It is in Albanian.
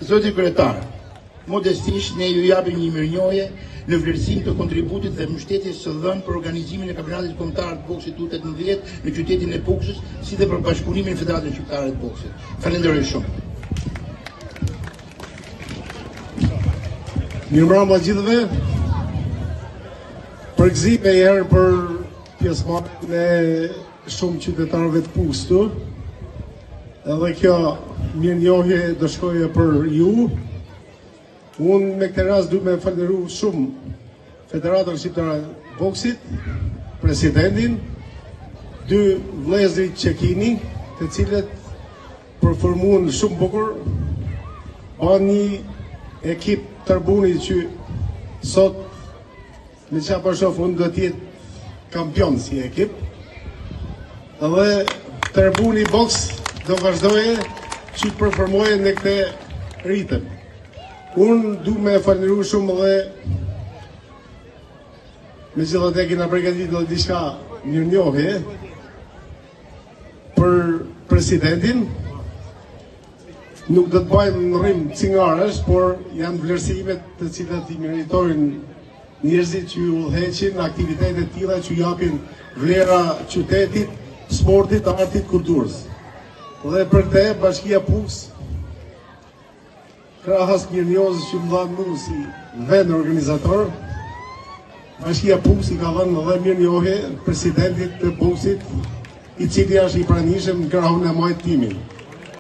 Zoti kryetar, modestisht ne ju japim një mirënjohje në vlerësim të kontributit dhe mbështetjes së dhënë për organizimin e Kampionatit Kombëtar të Boksit U18 në qytetin e Pukës, si dhe për bashkëpunimin me Federatën Shqiptare të Boksit. Falenderoj shumë. Mirëmbrëma gjithëve. Përgëzime një herë për pjesëmarrjen e shumë qytetarëve të Pukës këtu. Edhe kjo mirënjohje do shkoje për ju. Unë me këtë rast du me falënderu shumë Federatën Shqiptare të Boksit, presidentin, dy vëllezërit Çekini, të cilët performuan shumë bukur, banë një ekip Tërbuni që sot Me ça po shof unë do të jetë kampion si ekip. Dhe Tërbuni boks do vazhdoje që të performoje në këtë ritëm. Unë du me falënderu shumë dhe megjithatë kena përgatit dhe diçka mirënjohje për presidentin. Nuk do të bëjmë ndërrim cingaresh, por janë vlerësimet të cilat i meritojnë njerëzit që udhëheqin aktivitete të tilla që japin vlera qytetit, sportit, artit, kulturës. Dhe për këtë Bashkia Pukës Krahas mirënjohjes që më dhanë mu si vend organizator, Bashkia Pukës i ka dhënë dhe mirënjohje presidentit të boksit, i cili është i pranishëm në krahun e majtë timin.